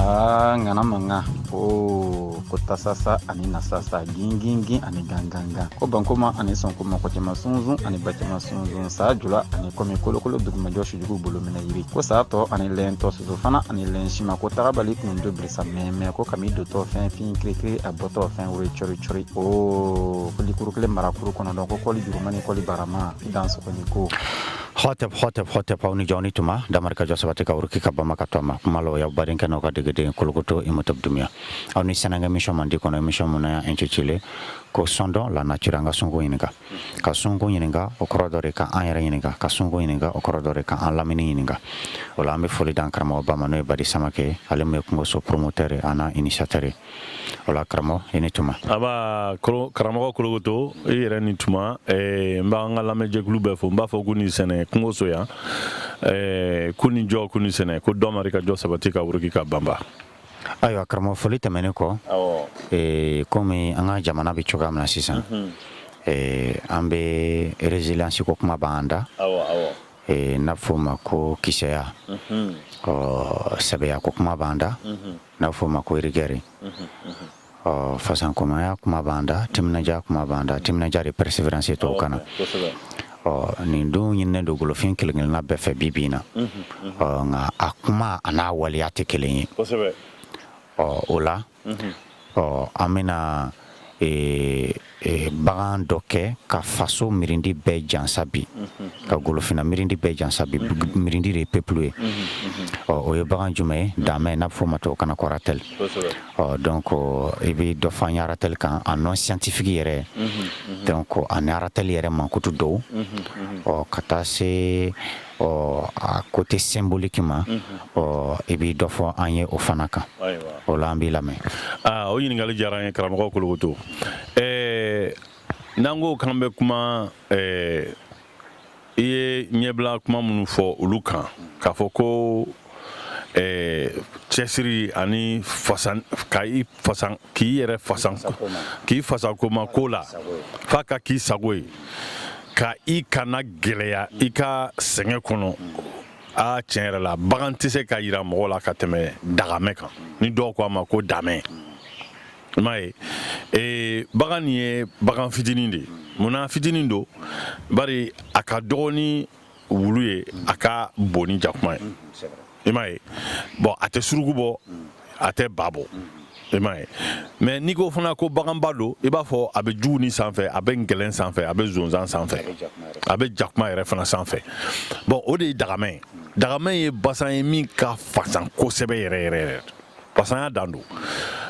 Aa, ŋana mankan o ko tasasa ani nasasa, gingingin ani gangangan, ko bankoma ani sɔnkoma, ko cɛman sunsun ani bacɛman sunsun, saa jula ani kɔmi kolokolo dugumajɔ sujugu bolo minɛ yiri, ko saa tɔ ani lɛntɔ, soso fana ani lɛn sima, ko tagabali kun do birisa mɛmɛ, ko kami dotɔ fɛn fin kirikiri, a bɔtɔ fɛn wuri cɔri cɔri, o ko likuru kelen marakuru kɔnɔdɔn, ko kɔli juruma ni kɔli barama i dan sɔgɔni ko. Hotep, hotep, hotep, aw ni jɔ ni tuma damarika jɔ sabati ka wuruki ka bama ka to a ma kuma la. O y'aw badenkɛ n'aw ka degeden Kolokoto Imotep Dumiya, aw ni sɛnɛkɛ émission mandi kɔnɔ, émission mun na y'an intitulé ko "Sondons la nature". An ka sunko ɲininka, ka sunko ɲininka, o kɔrɔ dɔ de ka an yɛrɛ ɲininka, ka sunko ɲininka, o kɔrɔ dɔ de ka an lamini ɲininka. O la, an bɛ foli d'an karamɔgɔba ma, n'o ye Badi Samakɛ, ale min ye kungoso promoteur ye, a n'a initiateur ye. O la, karamɔgɔ, i ni tuma. Aba, karamɔgɔ Kolokoto, i yɛrɛ ni tuma. N b'an ka lamɛnjɛkulu bɛɛ fo. N b'a fɔ k'u ni sɛnɛ kungoso yan, k'u ni jɔ, k'u ni sɛnɛ, ko dɔ mari ka jɔ sabati ka wuruki ka banba. Ayiwa karamɔgɔ, foli tɛmɛnen kɔ, komi an ka jamana bɛ cogoya min na sisan, an bɛ résilience ko kuma b'an da, n'a fɔ o ma ko kisɛya, ɔ sɛbɛya ko kuma b'an da, n'a fɔ o ma ko rigueur, ɔ fasankomaya kuma b'an da, timinadiya kuma b'an da, timinadiya de persévérance ye tubabukan na. Ɔ nin dun ɲininen don golofin kelen kelenna bɛɛ fɛ bi bi in na, ɔ nka a kuma a n'a waleya tɛ kelen ye. Ɔ o la, ɔ an bɛna bagan dɔ kɛ ka faso mirindi bɛɛ jansa bi, ka golofinna mirindi bɛɛ jansa bi. Mirindi de ye peuple ye. Ɔ o ye bagan jumɛn ye? Damɛ, n'a bɛ fɔ o ma tubabukan na ko ratel. Ɔ donc i bɛ dɔ fɔ an ye ratel kan, a nom scientifique yɛrɛ, donc ani ratel yɛrɛ mankutu dɔw, ɔ ka taa se ɔ a côté symbolique ma. Ɔ i bɛ dɔ fɔ an ye o fana kan. O la, an b'i lamɛn. Aa, o ɲininkali diyara an ye, karamɔgɔ Kolokoto. N'an ko k'an bɛ kuma, i ye ɲɛbila kuma minnu fɔ olu kan, k'a fɔ ko cɛsiri ani fasa ka i fasa k'i yɛrɛ fasa k'i fasa koma ko la f'a ka k'i sago ye, ka i kana gɛlɛya i ka sɛgɛn kɔnɔ. A tiɲɛ yɛrɛ la, bagan tɛ se ka yira mɔgɔ la ka tɛmɛ dagamɛ kan, ni dɔw ko a ma ko damɛ. I m'a ye, bagan nin ye bagan fitinin de ye. Munna fitinin don? Bari a ka dɔgɔ ni wulu ye, a ka bon ni jakuma ye. I m'a ye, bon, a tɛ suruku bɔ, a tɛ ba bɔ. I m'a ye, mais n'i ko fana ko baganba don, i b'a fɔ a bɛ jugu ni sanfɛ, a bɛ ngɛlɛn sanfɛ, a bɛ zonzan sanfɛ, a bɛ jakuma yɛrɛ fana sanfɛ. Bon, o de ye dagamɛ ye. Dagamɛ ye basan ye min ka fasan kosɛbɛ yɛrɛ yɛrɛ yɛrɛ. Fasanya dan don.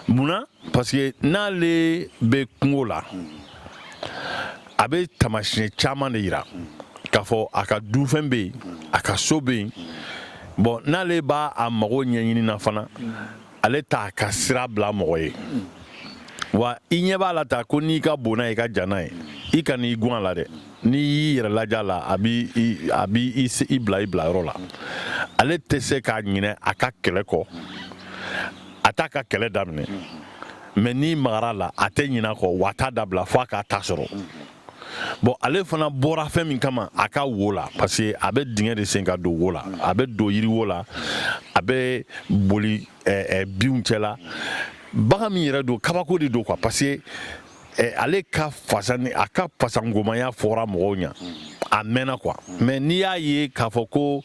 Munna? Parce que n'ale bɛ kungo la, a bɛ taamasiyɛn caman de yira k'a fɔ a ka dunfɛn bɛ yen, a ka so bɛ yen. Bon, n'ale b'a a mago ɲɛɲini na fana, ale t'a ka sira bila mɔgɔ ye. Wa i ɲɛ b'a la ta ko n'i ka bon n'a ye, i ka jan n'a ye, i kan'i gun a la dɛ. N'i y'i yɛrɛ lajɛ a la, a b'i i bila i bilayɔrɔ la. Ale tɛ se k'a ɲinɛ a ka kɛlɛ kɔ, a t'a ka kɛlɛ daminɛ, mais n'i magara a la, a tɛ ɲinɛ a kɔ, wa a t'a dabila fo a k'a ta sɔrɔ. Bon, ale fana bɔra fɛn min kama a ka wo la, parce que a bɛ dingɛ de sen ka don wo la, a bɛ don yiriwo la, a bɛ boli binw cɛ la. Bagan min yɛrɛ don, kabako de don quoi, parce que ale ka fasa ni a ka fasangomaya fɔra mɔgɔw ɲɛ a mɛnna quoi. Mais n'i y'a ye k'a fɔ ko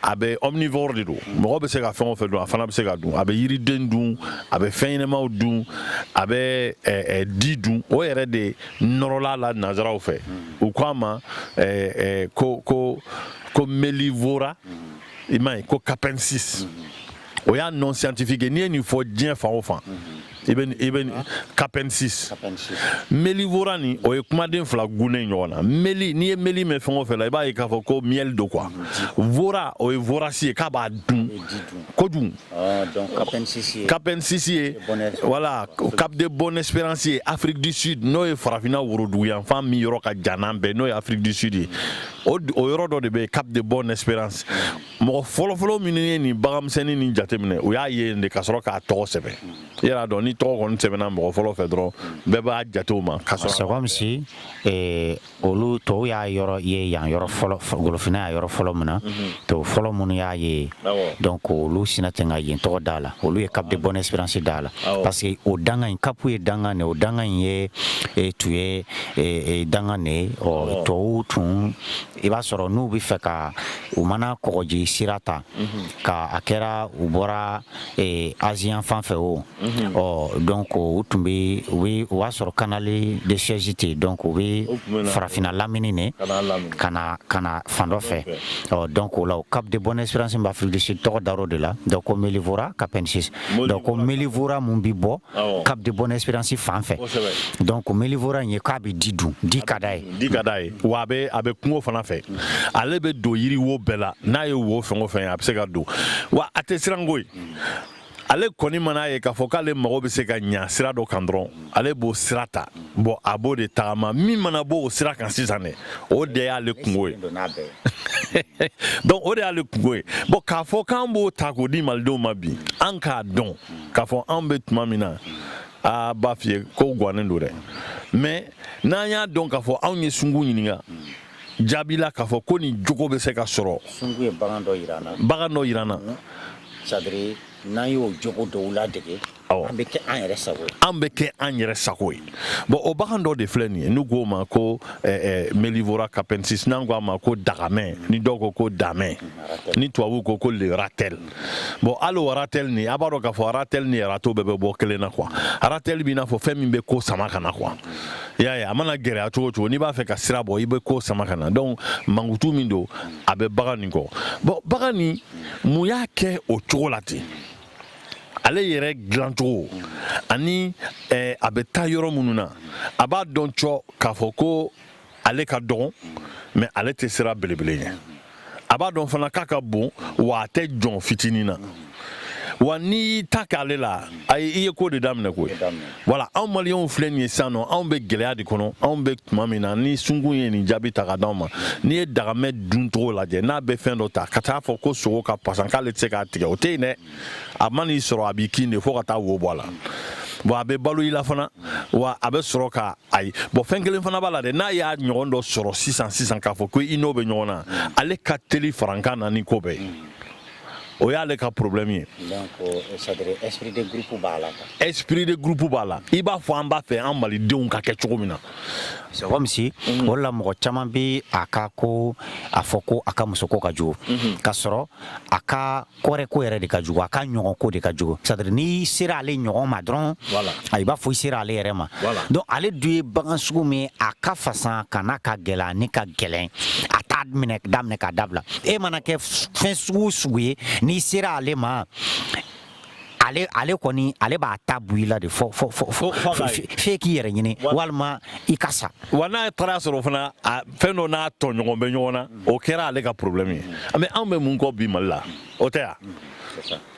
a bɛ omnivore de don, mɔgɔ bɛ se ka fɛn o fɛn dun, a fana bɛ se ka dun. A bɛ yiriden dun, a bɛ fɛn ɲɛnɛmaw dun, a bɛ di dun. O yɛrɛ de nɔrɔla la nanzaraw fɛ, u ko a ma ko Mellivora, i m'a ye, ko capensis. O y'a nom scientifique ye. N'i ye nin fɔ diɲɛ fan o fan, i bɛ capensis. Mellivora nin, o ye kumaden fila gunnen ɲɔgɔn na. Melli, n'i ye melli mɛn fɛn o fɛn la, i b'a ye k'a fɔ ko miel don quoi. Vora, o ye vorace ye, k'a b'a dun kojugu. Capensis ye, voilà, Cap de Bonne Espérance ye Afrique du Sud, n'o ye farafinna worodugu yanfan min yɔrɔ ka jan n'an bɛɛ, n'o ye Afrique du Sud ye. O yɔrɔ dɔ de bɛ yen, Cap de Bonne Espérance. Mɔgɔ fɔlɔfɔlɔ minnu ye nin baganmisɛnnin nin jateminɛ, o y'a ye de ka sɔrɔ k'a tɔgɔ sɛbɛn. I yɛrɛ dɔn, ni tɔgɔ kɔni sɛbɛnna mɔgɔ fɔlɔ fɛ dɔrɔn, bɛɛ b'a jate o ma ka sɔrɔ. C'est comme si olu tɔw y'a yɔrɔ ye yan, yɔrɔ fɔlɔ, golofinna y'a yɔrɔ fɔlɔ min na, tɔw fɔlɔ minnu y'a ye. Donc olu sinna ten ka yen tɔgɔ d'a la, olu ye Cap de Bonne Espérance d'a la, parce que o dangan in, cap ye dangan de, o dangan in ye tun ye dangan de ye. Ɔ, tubabuw tun, i b'a sɔrɔ n'u bɛ fɛ ka u mana kɔgɔji sira ta, ka a kɛra u bɔra Asie yan fan fɛ o, ɔ, donc u tun bɛ u bɛ o b'a sɔrɔ canal de Suez tɛ yen, donc u bɛ farafinna lamini ne ka na fan dɔ fɛ. Ɔ, donc o la, o Cap de Bonne Espérance bɛ Afrique du Sud, tɔgɔ dar'o de la. Donc ko Mellivora capensis, donc ko Mellivora mun bi bɔ Cap de Bonne Espérance fan fɛ. Donc Mellivora in ye k'a bɛ di dun, di ka d'a ye. Di ka d'a ye, wa a bɛ kungo fana fɛ. Ale bɛ don yiri wo bɛɛ la. N'a ye wo fɛn o fɛn ye, a bɛ se ka don, wa a tɛ siran ko ye. Ale kɔni mana ye k'a fɔ k'ale mago bɛ se ka ɲa sira dɔ kan dɔrɔn, ale b'o sira ta. Bon, a b'o de tagama. Min mana bɔ o sira kan sisan dɛ, o de y'ale kungo ye. Donc o de y'ale kungo ye. Bon, k'a fɔ k'an b'o ta k'o di malidenw ma bi, an k'a dɔn k'a fɔ anw bɛ tuma min na, a b'a f'i ye ko gannen don dɛ. Mais n'an y'a dɔn k'a fɔ anw ye sungun ɲininka jaabi la k'a fɔ ko nin jogo bɛ se ka sɔrɔ. Sungun ye bagan dɔ yira an na. Bagan dɔ yira an na. C'est à dire n'an y'o jogo dɔw ladege, an bɛ kɛ an yɛrɛ sago ye. An bɛ kɛ an yɛrɛ sago ye. Bon, o bagan dɔ de filɛ nin ye, n'u k'o ma ko Mellivora capensis, n'an ko a ma ko dagamɛ, ni dɔw ko ko damɛ, ni tubabuw ko ko le ratel. Bon, hali o ratel nin, a b'a dɔn k'a fɔ ratel ni râteau bɛɛ bɛ bɔ kelen na quoi. Ratel b'i n'a fɔ fɛn min bɛ ko sama ka na quoi. I y'a ye, a mana gɛlɛya cogo o cogo, n'i b'a fɛ ka sira bɔ, i bɛ ko sama ka na. Donc mankutu min don, a bɛ bagan nin kɔ. Bon, bagan nin, mun y'a kɛ o cogo la ten? Ale yɛrɛ dilancogo ani a bɛ taa yɔrɔ minnu na, a b'a dɔn cɔ k'a fɔ ko ale ka dɔgɔn, mais ale tɛ sira belebele ɲɛ. A b'a dɔn fana k'a ka bon, wa a tɛ jɔn fitinin na. Wa n'i y'i ta k'ale la, ayi, i ye ko de daminɛ koyi. Voilà, anw maliyɛnw filɛ nin ye sisan nɔ, anw bɛ gɛlɛya de kɔnɔ. Anw bɛ tuma min na, ni sunkun ye nin jaabi ta ka d'anw ma, n'i ye dagamɛ duncogo lajɛ, n'a bɛ fɛn dɔ ta ka taa fɔ ko sogo ka pasan, k'ale tɛ se k'a tigɛ, o tɛ yen dɛ. A man'i sɔrɔ, a b'i kin de fo ka taa wo bɔ a la. Bon, a bɛ balo i la fana, wa a bɛ sɔrɔ ka ayi. Bon, fɛn kelen fana b'a la dɛ, n'a y'a ɲɔgɔn dɔ sɔrɔ sisan sisan k'a fɔ ko i n'o bɛ ɲɔgɔn na, ale ka teli farankan na ni ko bɛɛ ye. O y'ale ka problème ye. Donc c'est-à-dire esprit de groupe b'a la quoi. Esprit de groupe b'a la. I b'a fɔ an b'a fɛ an malidenw ka kɛ cogo min na. C'est comme si o la mɔgɔ caman bɛ a ka ko a fɔ ko a ka musoko ka jugu, k'a sɔrɔ a ka kɔrɛ ko yɛrɛ de ka jugu, a ka ɲɔgɔn ko de ka jugu. C'est à dire n'i sera ale ɲɔgɔn ma dɔrɔn, a i b'a fɔ i sera ale yɛrɛ ma. Donc ale dun ye bagan sugu min ye, a ka fasan ka n'a ka gɛlɛn, ani ka gɛlɛn, a t'a minɛ daminɛ k'a dabila. E mana kɛ fɛn sugu o sugu ye, n'i sera ale ma, ale kɔni, ale b'a ta bu i la de fɔ fɔ fɔ fɔ f'e k'i yɛrɛ ɲini walima i ka sa. Wa n'a taara sɔrɔ fana, a fɛn dɔ n'a tɔɲɔgɔn bɛ ɲɔgɔn na, o kɛra ale ka problème ye. Mais anw bɛ mun kɔ bi Mali la? O tɛ yan,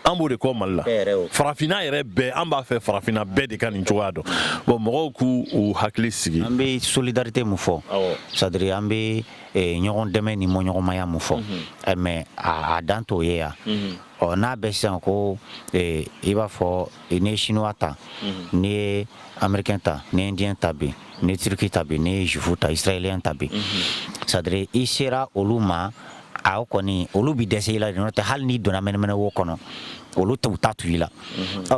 an b'o de kɔ Mali la, farafinna yɛrɛ bɛɛ. An b'a fɛ farafinna bɛɛ de ka nin cogoya dɔn. Bon, mɔgɔw k'u u hakili sigi. An bɛ solidarité mun fɔ, c'est à dire an bɛ ɲɔgɔn dɛmɛ ni mɔɲɔgɔnmaya mun fɔ, mais a dan t'o ye yan. Ɔ, n'a bɛ sisan ko i b'a fɔ n'i ye chinois ta, n'i ye américain ta, n'i ye indien ta bi, n'i ye turki ta bi, n'i ye juif ta, israélien ta bi, c'est à dire i sera olu ma, a kɔni olu bi dɛsɛ i la de. N'o tɛ, hali n'i donna mɛnɛmɛnɛ wo kɔnɔ, olu t'u ta tu i la.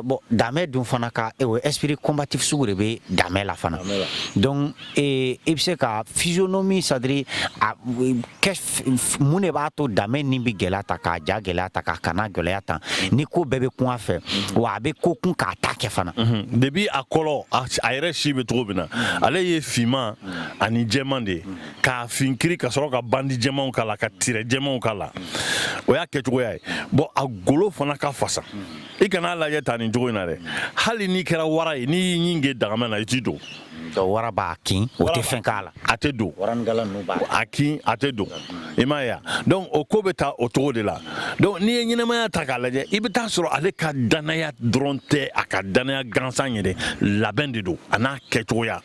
Bon, damɛ dun fana ka o esprit combatif sugu de bɛ damɛ la fana. Donc i bɛ se ka physionomie, c'est à dire a kɛ mun de b'a to damɛ nin bɛ gɛlɛya ta k'a ja gɛlɛya ta k'a kana gɛlɛya ta, ni ko bɛɛ bɛ kun a fɛ, wa a bɛ ko kun k'a ta kɛ fana. Depuis a kɔlɔ, a yɛrɛ si bɛ cogo min na, ale ye finman ani jɛman de ye, k'a fin kiri ka sɔrɔ ka bandi jɛmanw k'a la, ka tirɛ jɛmanw k'a la. O y'a kɛcogoya ye. Bon, a golo fana ka fasa. I kana lajɛ ta nin cogo in na dɛ. Hali n'i kɛra wara ye, n'i y'i ɲin kɛ dagamɛ na, i t'i don. Donc wara b'a kin, o tɛ fɛn k'a la. A tɛ don. Waranigala ninnu b'a a kin, a tɛ don. I m'a ye wa? Donc o ko bɛ taa o cogo de la. Donc n'i ye ɲɛnɛmaya ta k'a lajɛ, i bɛ taa sɔrɔ ale ka danaya dɔrɔn tɛ, a ka danaya gansan ye dɛ, labɛn de don a n'a kɛcogoya.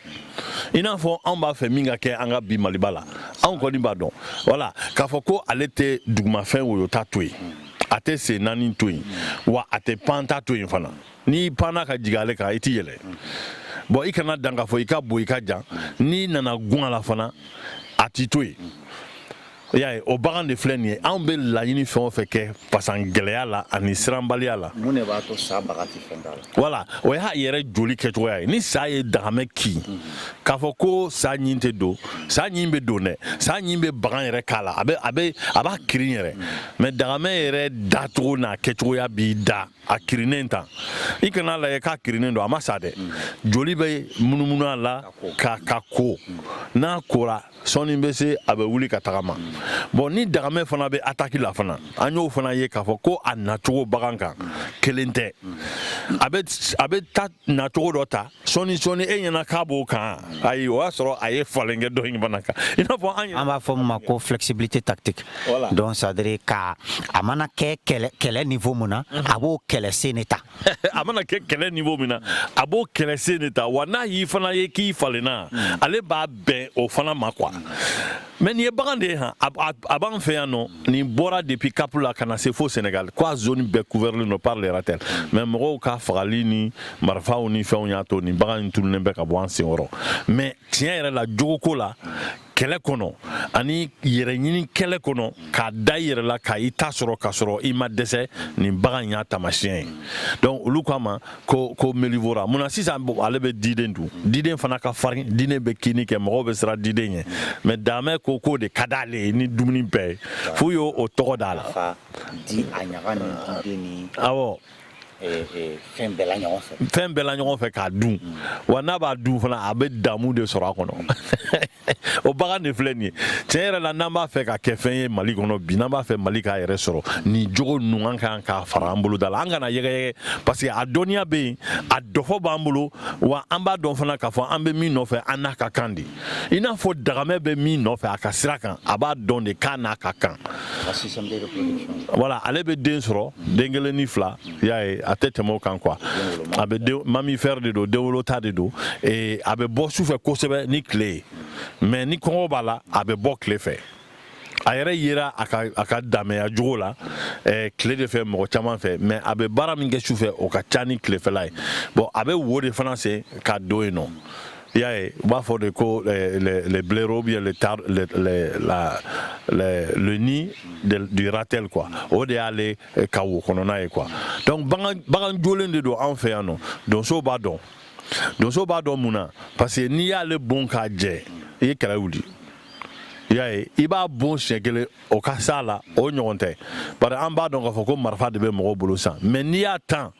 I n'a fɔ anw b'a fɛ min ka kɛ an ka bi Maliba la, anw kɔni b'a dɔn, voilà, k'a fɔ ko ale tɛ dugumafɛn woyota to yen, a tɛ sen naani to yen, wa a tɛ panta to yen fana. N'i panna ka jigin ale kan, i t'i yɛlɛ. Bon, i kana dan k'a fɔ i ka bon, i ka jan. N'i nana gun a la fana, a t'i to yen. I y'a ye, o bagan de filɛ nin ye. Anw bɛ laɲini fɛn o fɛn kɛ fasan gɛlɛya la ani siranbaliya la. Mun de b'a to sa baga tɛ fɛn k'a la? Voilà, o y'a yɛrɛ joli kɛcogoya ye. Ni sa ye dagamɛ kin, k'a fɔ ko sa ɲin tɛ don, sa ɲin bɛ don dɛ. Sa ɲin bɛ bagan yɛrɛ k'a la, a bɛ a bɛ a b'a kirin yɛrɛ. Mais dagamɛ yɛrɛ dacogo n'a kɛcogoya b'i da a kirinnen tan. I kana lajɛ k'a kirinnen don, a ma sa dɛ. Joli bɛ munumunu a la ka ko. N'a kora, sɔɔni bɛ se, a bɛ wuli ka tagama. Bon, ni dagamɛ fana bɛ attaque la fana, an y'o fana ye k'a fɔ ko a nacogo bagan kan kelen tɛ. A bɛ taa nacogo dɔ ta, sɔɔni sɔɔni e ɲɛna k'a b'o kan. Ayi, o y'a sɔrɔ a ye falen kɛ dɔ in fana kan, i n'a fɔ an An b'a fɔ min ma ko flexibilité tactique. Voilà. Donc c'est à dire ka a mana kɛ kɛlɛ kɛlɛ niveau mun na, a b'o kɛlɛ sen de ta. A mana kɛ kɛlɛ niveau min na, a b'o kɛlɛ sen de ta. Wa n'a y'i fana ye k'i falenna, ale b'a bɛn o fana ma quoi. Mais nin ye bagan de ye han. A b'an fɛ yan nɔ. Nin bɔra depuis Cap la ka na se fo Sénégal ko a zone bɛɛ couvertlen don par les ratels. Mais mɔgɔw ka fagali ni marifaw ni fɛnw y'a to nin bagan in tununnen bɛ ka bɔ an senkɔrɔ. Mais tiɲɛ yɛrɛ la, jogoko la, kɛlɛ kɔnɔ ani yɛrɛɲini kɛlɛ kɔnɔ, k'a da i yɛrɛ la ka i ta sɔrɔ k'a sɔrɔ i ma dɛsɛ, nin bagan in y'a taamasiyɛn ye. Donc olu k'a ma ko mellivora. Munna sisan? Bon, ale bɛ diden dun. Diden fana ka farin, diden bɛ kinni kɛ, mɔgɔw bɛ siran diden ɲɛ. Mais dagamɛ ko k'o de ka d'ale ye ni dumuni bɛɛ ye, f'u y'o o tɔgɔ d'a la. Fa di a ɲaga ni diden ni fɛn bɛɛ la ɲɔgɔn fɛ. Fɛn bɛɛ la ɲɔgɔn fɛ k'a dun. Wa n'a b'a dun fana, a bɛ damu de sɔrɔ a kɔnɔ. O bagan de filɛ nin ye. Tiɲɛ yɛrɛ la, n'an b'a fɛ ka kɛ fɛn ye Mali kɔnɔ bi, n'an b'a fɛ Mali k'a yɛrɛ sɔrɔ, nin jogo ninnu, an kan k'a fara an bolo da la. An kana yɛgɛyɛgɛ, parce que a dɔnniya bɛ yen, a dɔfɔ b'an bolo. Wa an b'a dɔn fana k'a fɔ an bɛ min nɔfɛ, an n'a ka kan de. I n'a fɔ dagamɛ bɛ min nɔfɛ a ka sira kan, a b'a dɔn de k'a n'a ka kan. Ka système de reproduction. Voilà, ale bɛ den sɔrɔ, den kelen ni fila, i y'a ye, a tɛ tɛmɛ o kan quoi. A bɛ den, mammifère de don, denwolo ta de don. Et a bɛ bɔ sufɛ kosɛbɛ ni tile ye, mais ni kɔngɔ b'a la, a bɛ bɔ tile fɛ. A yɛrɛ yera a ka damɛya jogo la tile de fɛ mɔgɔ caman fɛ, mais a bɛ baara min kɛ sufɛ, o ka ca ni tilefɛla ye. Bon, a bɛ wo de fana sen ka don yen nɔ, i y'a ye. U b'a fɔ de ko les blaireaux ou bien les tar, les, les, la, les, le nid du ratel quoi. O de y'ale ka wo kɔnɔna ye quoi. Donc bagan jolen de don anw fɛ yan nɔ. Donso b'a dɔn, donso b'a dɔn. Mun na? Parce que n'i y'ale bon k'a jɛ, i ye kɛlɛ wuli, i y'a ye. I b'a bon siɲɛ kelen, o ka s'a la, o ɲɔgɔn tɛ. Bari an b'a dɔn k'a fɔ ko marifa de bɛ mɔgɔw bolo san. Mais n'i y'a tan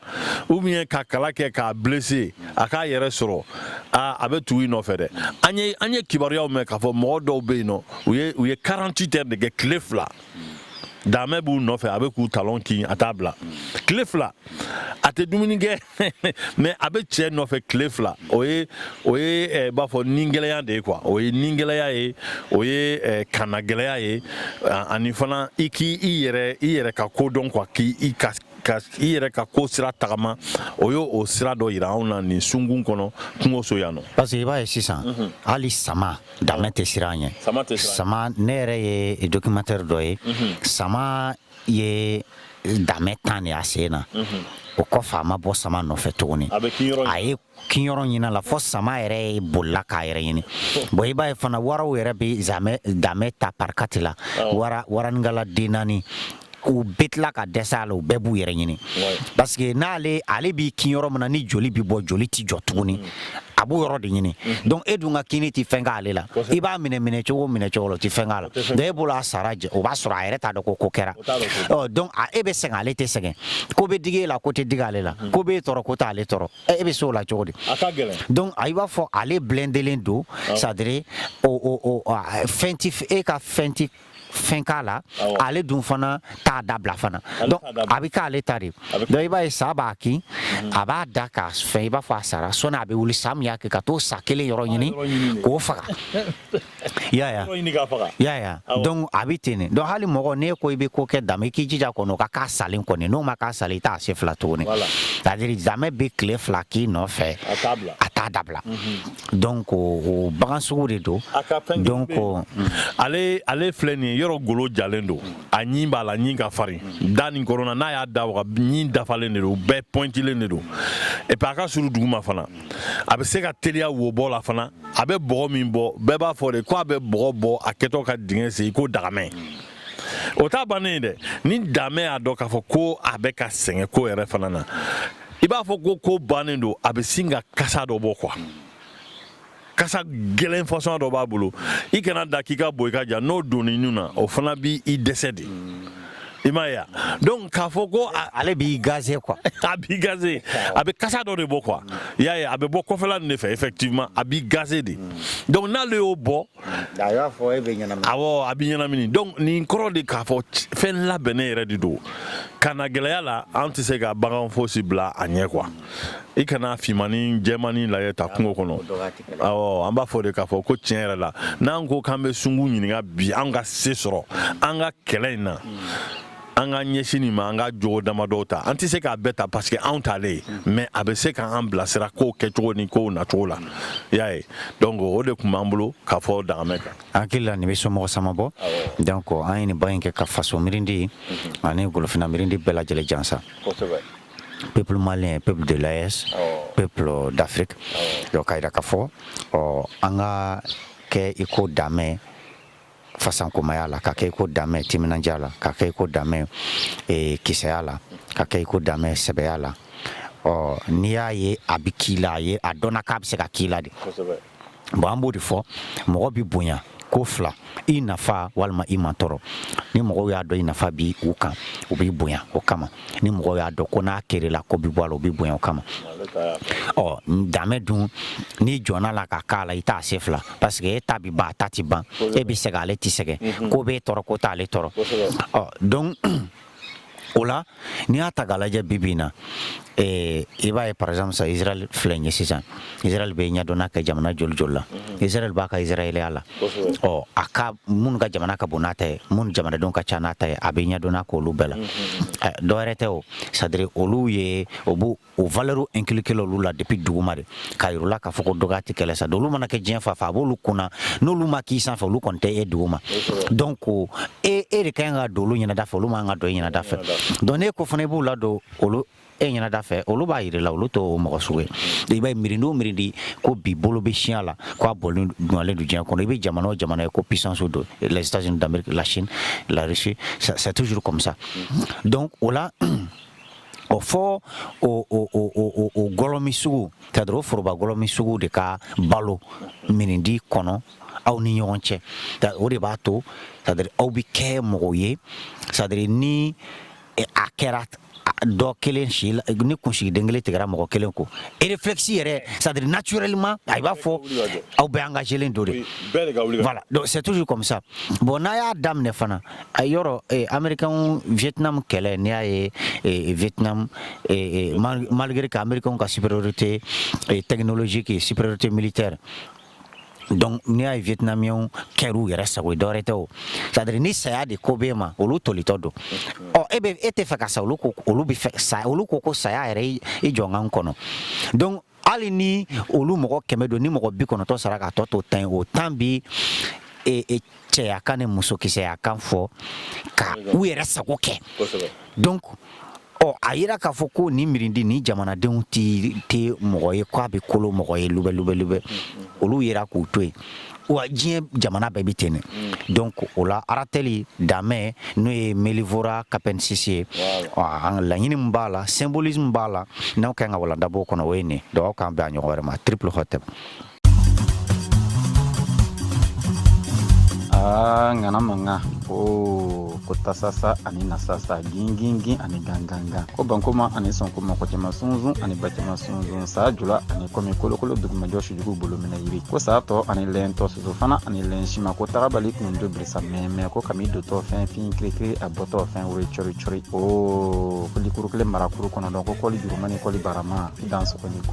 ou bien ka kala kɛ k'a blessé, a k'a yɛrɛ sɔrɔ, a bɛ tugu i nɔfɛ dɛ. An ye kibaruyaw mɛn k'a fɔ mɔgɔ dɔw bɛ yen nɔ, u ye 48 heures de kɛ, tile 2, daamɛ b'u nɔfɛ, a bɛ k'u talon kin, a t'a bila. Tile 2, a tɛ dumuni kɛ, mais a bɛ cɛ nɔfɛ tile 2. O ye b'a fɔ ningɛlɛya de ye quoi. O ye ningɛlɛya ye, o ye kannagɛlɛya ye. Ani fana i k'i i yɛrɛ ka ko dɔn quoi, k'i i ka i yɛrɛ ka ko sira tagama. O y'o o sira dɔ yira anw na nin sunkun kɔnɔ, kungoso yan nɔ. Parce que i b'a ye sisan, hali sama, damɛ tɛ siran ɲɛ. Sama tɛ siran. Sama, ne yɛrɛ ye documentaire dɔ ye, sama ye damɛ tan de a sen na. O kɔfɛ, a ma bɔ sama nɔfɛ tuguni. A bɛ kinyɔrɔ. A ye kinyɔrɔ ɲini a la fo sama yɛrɛ ye bolila k'a yɛrɛ ɲini. Bon, i b'a ye fana, waraw yɛrɛ bɛ zamɛ damɛ ta par quatre la. Wara waranikala den naani, u bɛɛ tila ka dɛsɛ a la, u bɛɛ b'u yɛrɛ ɲini. Parce que n'ale ale b'i kin yɔrɔ min na, ni joli bi bɔ, joli ti jɔ tuguni, a b'o yɔrɔ de ɲini. Donc e dun ka kini ti fɛn k'ale la. I b'a minɛ minɛ cogo minɛ cogo la, o ti fɛn k'a la. Donc e bolo a sara jɛ, o b'a sɔrɔ a yɛrɛ t'a dɔn ko kɛra. Ɔ, donc e bɛ sɛgɛn, ale tɛ sɛgɛn. Ko bɛ digi e la, ko tɛ digi ale la. Ko b'e tɔɔrɔ, ko t'ale tɔɔrɔ. E bɛ se o la cogo di? A ka gɛlɛn. Donc a i b'a fɔ ale blindelen don, c'est à dire o fɛn ti e ka fɛn ti fɛn k'a la. Ale dun fana t'a dabila fana. Donc a bɛ k'ale ta de. Donc i b'a ye, sa b'a kin, a b'a da k'a fɛn, i b'a fɔ a sara. Sɔnni a bɛ wuli, sa min y'a kɛ, ka t'o sa kelen yɔrɔ ɲini k'o faga. I y'a ye, i y'a ye. Donc a bɛ ten de. Donc hali mɔgɔ, n'e ko i bɛ ko kɛ dame, i k'i jija kɔni o ka k'a salen kɔni. N'o ma k'a salen, i t'a se fila tuguni. C'est à dire damɛ bɛ tile 2 k'i nɔfɛ, a t'a t'a dabila. Donc o bagan sugu de don. Donc ale filɛ nin ye, yɔrɔ golo jalen don, a ɲin b'a la, ɲin ka farin, da nin kɔrɔna n'a y'a da waga, ɲin dafalen de don, bɛɛ pointilen de don. Et puis a ka surun duguma fana, a bɛ se ka teliya wobɔ la fana. A bɛ bɔgɔ min bɔ, bɛɛ b'a fɔ de ko a bɛ bɔgɔ bɔ a kɛtɔ ka dingɛ sen i ko dagamɛ. O t'a bannen ye dɛ. Ni damɛ y'a dɔn k'a fɔ ko a bɛ ka sɛgɛn ko yɛrɛ fana na, i b'a fɔ ko bannen don, a bɛ sin ka kasa dɔ bɔ quoi, kasa gɛlɛn façon dɔ b'a bolo. I kana da k'i ka bon i ka jan, n'o donn'i nun na, o fana b'i dɛsɛ de. I m'a ye wa? Donc k'a fɔ ko ale b'i gazer quoi. A b'i gazer, a bɛ kasa dɔ de bɔ quoi. I y'a ye, a bɛ bɔ kɔfɛla nin de fɛ, effectivement a b'i gazer de. Donc n'ale y'o bɔ, a y'a fɔ e bɛ ɲɛnamini. Awɔ, a b'i ɲɛnamini. Donc nin kɔrɔ de k'a fɔ fɛn labɛnnen yɛrɛ de don ka na gɛlɛya la. An tɛ se ka bagan fosi bila a ɲɛ quoi. I kana finmani jɛmani lajɛ ta kungo kɔnɔ. Awɔ, an b'a fɔ de k'a fɔ ko tiɲɛ yɛrɛ la, n'an ko k'an bɛ sungu ɲininka bi, an ka se sɔrɔ an ka kɛlɛ in na, an ka ɲɛsin nin ma, an ka jogo damadɔw ta. An tɛ se k'a bɛɛ ta parce que anw t'ale ye, mais a bɛ se k'an bilasira kow kɛcogo ni kow nacogo la. I y'a ye, donc o de tun b'an bolo k'a fɔ dagamɛ kan. Hakili la nin bɛ somɔgɔ sama bɔ. Donc an ye nin ba in kɛ ka faso mirindi ani golofina mirindi bɛɛ lajɛlen jansa. Peuple malien, peuple de l'AES, peuple d'Afrique. Donc k'a yira k'a fɔ an ka kɛ i ko damɛ fasankomaya la, ka kɛ i ko damɛ timinandiya la, ka kɛ i ko damɛ kisɛya la, ka kɛ i ko damɛ sɛbɛya la. N'i y'a ye a bɛ k'i la, a dɔnna k'a bɛ se ka k'i la de. Bon, an b'o de fɔ, mɔgɔ bɛ bonya ko fila, i nafa walima i mantɔrɔ. Ni mɔgɔw y'a dɔn i nafa bi u kan, u b'i bonya o kama. Ni mɔgɔw y'a dɔn ko n'a kerela ko bi bɔ a la, u b'i bonya o kama. Damɛ dun, n'i jɔnna la ka k'a la, i t'a se fila, parce que e ta bi ban, a ta ti ban, e bi sɛgɛn, ale ti sɛgɛn, ko b'e tɔɔrɔ, ko t'ale tɔɔrɔ. Donc o la, n'i y'a ta k'a lajɛ bi bi in na, i b'a ye par exemple sa, Israël filɛ nin ye sisan. Israël bɛ ɲɛdɔnna kɛ jamana joli joli la. Israël b'a ka israéliya la. A ka minnu ka jamana ka bon n'a ta ye, minnu jamanadenw ka ca n'a ta ye, a bɛ ɲɛdɔnna k'olu bɛɛ la. Dɔ wɛrɛ tɛ o, c'est à dire olu ye o b'u o valeur inculqué olu la depuis duguma de, k'a yir'u la k'a fɔ ko dɔgɔya tɛ kɛlɛ sa. Olu mana kɛ diɲɛ fan fɛ, a b'olu kunna, n'olu ma k'i sanfɛ, olu kɔni tɛ e duguma. Donc e de ka kan ka don olu ɲɛnada fɛ, olu man kan ka don e ɲɛnada fɛ. Donc n'e ko fana i b'u ladon olu e ɲɛnada fɛ, olu b'a yir'i la olu t'o mɔgɔ sugu ye. I b'a ye mirindi o mirindi ko bi bolo bɛ siɲɛ la, ko a bɔlen ɲɔlen don diɲɛ kɔnɔ. I bɛ jamana o jamana ye ko puissance don, les États-Unis d'Amérique, la Chine, la Russie, c'est toujours comme ça. Donc o la, o fɔ o gɔlɔmi sugu, c'est à dire o foroba gɔlɔmi sugu de ka balo mirindi kɔnɔ aw ni ɲɔgɔn cɛ. O de b'a to, c'est à dire aw bɛ kɛ mɔgɔ ye, c'est à dire ni a kɛra dɔ kelen si la, ni kunsigiden kelen tigɛra mɔgɔ kelen ko réflexe yɛrɛ, c'est à dire naturellement a b'a fɔ aw bɛɛ engagé len don de. Voilà, donc c'est toujours comme ça. Bon, n'a y'a daminɛ fana, a yɔrɔ américain Vietnam kɛlɛ, n'i y'a ye Vietnam, malgré que américain ka supériorité technologique et supériorité militaire, donc n'i y'a ye vietnamiens kɛr'u yɛrɛ sago ye, dɔwɛrɛ tɛ o, c'est à dire ni saya de ko b'e ma, olu tolitɔ don. E bɛ e tɛ fɛ ka sa, olu ko olu bɛ fɛ sa, olu ko ko saya yɛrɛ i jɔ n ka n kɔnɔ. Donc hali ni olu mɔgɔ 100 don, ni mɔgɔ 90 sara k'a tɔ to 10 ye, o 10 bi cɛya kan ni musokisɛya kan fɔ ka u yɛrɛ sago kɛ. Donc a yira k'a fɔ ko nin mirindi ni jamanadenw tɛ mɔgɔ ye k'a bɛ kolo mɔgɔ ye lubɛ lubɛ lubɛ, olu yera k'u to yen. Wa diɲɛ jamana bɛɛ bɛ ten de. Donc o la, aratɛli damɛ n'o ye Mellivora capensis ye, laɲini min b'a la, symbolisme b'a la, n'aw kan ka walanda b'o kɔnɔ, o ye nin. Donc aw k'an bɛn a ɲɔgɔn wɛrɛ ma. Triple hotep. Ŋana manga o ko tasasa ani nasasa, gingingin ani gangangan, ko bankoma ani sɔnkoma, ko cɛman sunzun ani ba cɛman sunzun, saa jula ani kɔmi kolokolo dugumajɔ sujugu bolo minɛ yiri, ko saa tɔ ani lɛn tɔ soso fana ani lɛn sima, ko tagabali kun do birisa mɛmɛ, ko kami dotɔ fɛn fin kirikiri a bɔtɔ fɛn wuri cɔri cɔri, o ko likuru kelen marakuru kɔnɔ dɔn, ko kɔli jurumani kɔli barama i dan sɔgɔni ko.